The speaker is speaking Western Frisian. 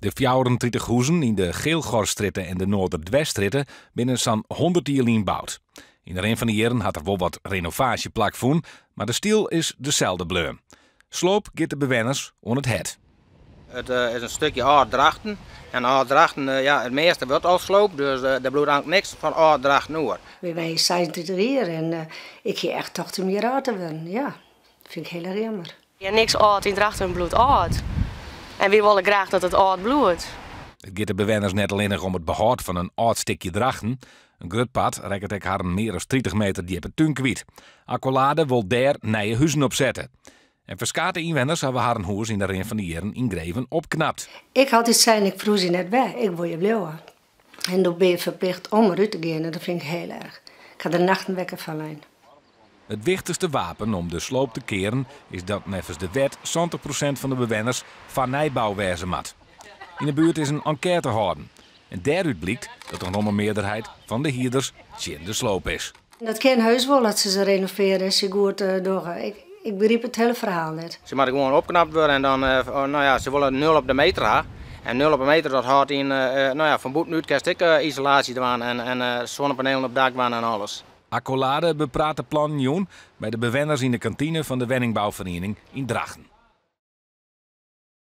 De 34 huzen yn de Geelgorsstrjitte en de Noarderdwersstrjitte binne sa'n 100 jier lyn boud. Yn de rin fan de jierren hat der wol wat renovaasje plakfûn, mar de styl is deselde bleaun. Sloop giet de bewenners oan it hert. It is in stikje âld Drachten. En âld Drachten, ja, it measte wurdt al sloopt, dus der bliuwt eigentlik niks fan âld Drachten oer. Wy wenje 36 jier en ik hie echt tocht om hjir ôf te wurden. Ja, dat fyn ik hiel erch jammer. Ja, niks âld yn Drachten bliuwt âld. En wy wolle graach dat it âld bliuwt. It giet de bewenners net allinnich om it behâld fan in âld stikje Drachten. In grut part rekket ek harren mear as 30 meter djippe tún kwyt. Accolade wol dêr nije huzen op sette. En ferskate ynwenners hawwe harren hûs yn de rin fan de jierren yngreven opknapt. Ik ha altyd sein, ik ferhúzje net wer, ik wol hjir bliuwe. En doe bin je ferplicht om derút te gean en dat fyn ik hiel erch. Ik ha der nachten wekker fan lein. It wichtichste wapen om de sloop te kearen is dat neffens de wet 70% fan de bewenners foar nijbou wêze moat. Yn de buert is in enkête hâlden en dêrút blykt dat in romme mearderheid fan de hierders tsjin de sloop is. Dat kin heus wol dat se se renovearje en se goed dogge. Ik begryp it hiele ferhaal net. Se moatte gewoan opknapt wurde en dan, no ja, se wolle nul op de meter ha. En nul op de meter dat hâldt yn, no ja, fan bûtenút kinst ek isolaasje dwaan en sonnepanelen op dak dwaan en alles. Accolade bepraat de plannen jûn by de bewenners yn de kantine fan de wenningbouferiening yn Drachten.